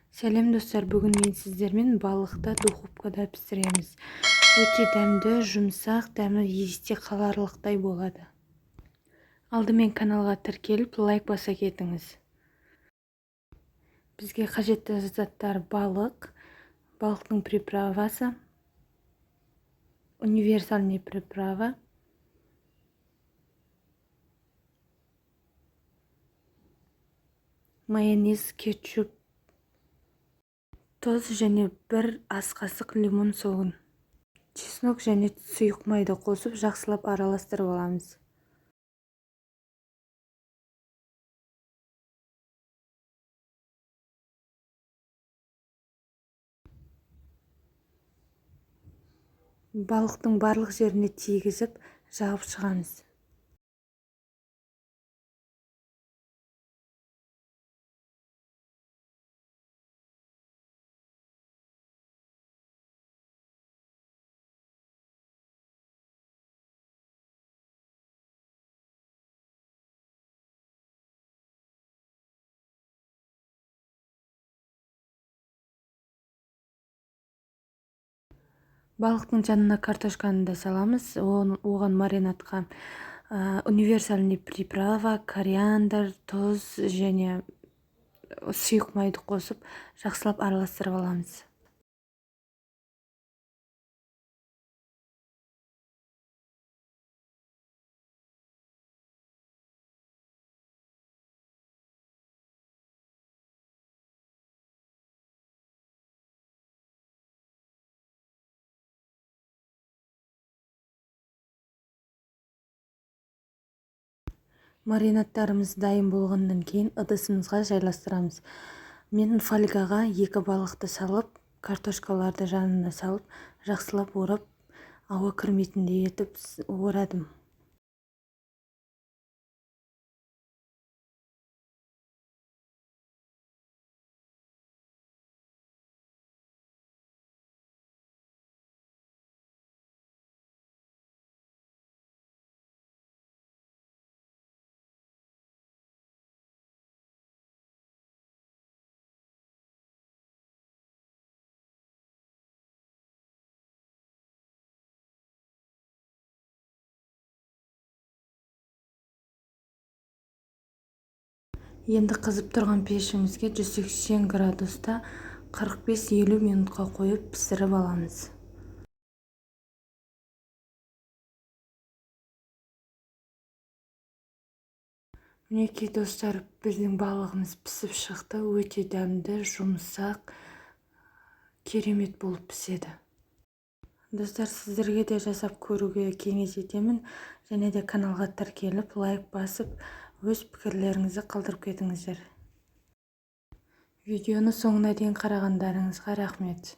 Сәлем, достар! Бүгін мен сіздермен балықты духовкада пісіреміз. Өте дәмді, жұмсақ, дәмі есте қаларлықтай болады. Алдымен каналға тіркеліп, лайк баса кетіңіз. Бізге қажетті заттар: балық, балықтың приправасы, универсальный приправа, майонез, кетчуп, тұз және 1 ас қасық лимон согын, чеснок және сұйық майды қосып, жақсылап араластырып аламыз. Балықтың барлық жеріне тигізіп, жағып шығамыз. Балықтың жанына картошканы да саламыз. Оған, маринадқа, универсальный приправа, кориандр, тұз және сұйық майды қосып, жақсылап араластырып аламыз. Маринадтарымыз дайын болғаннан кейін ыдысымызға жайластырамыз. Мен фольгаға 2 балықты салып, картошкаларды жанына салып, жақсылап орап, ауа кірмейтіндей етіп орадым. Енді қызып тұрған пешімізге 180 градуста 45-50 минутқа қойып, пісіріп аламыз. Мінекей, достар, біздің балығымыз пісіп шықты. Өте дәмді, жұмсақ, керемет болып піседі. Достар, сіздерге де жасап көруге кеңес етемін. Және де каналға тіркеліп, лайк басып, өз пікірлеріңізді қалдырып кетіңіздер. Видеоны соңына дейін қарағандарыңызға рахмет.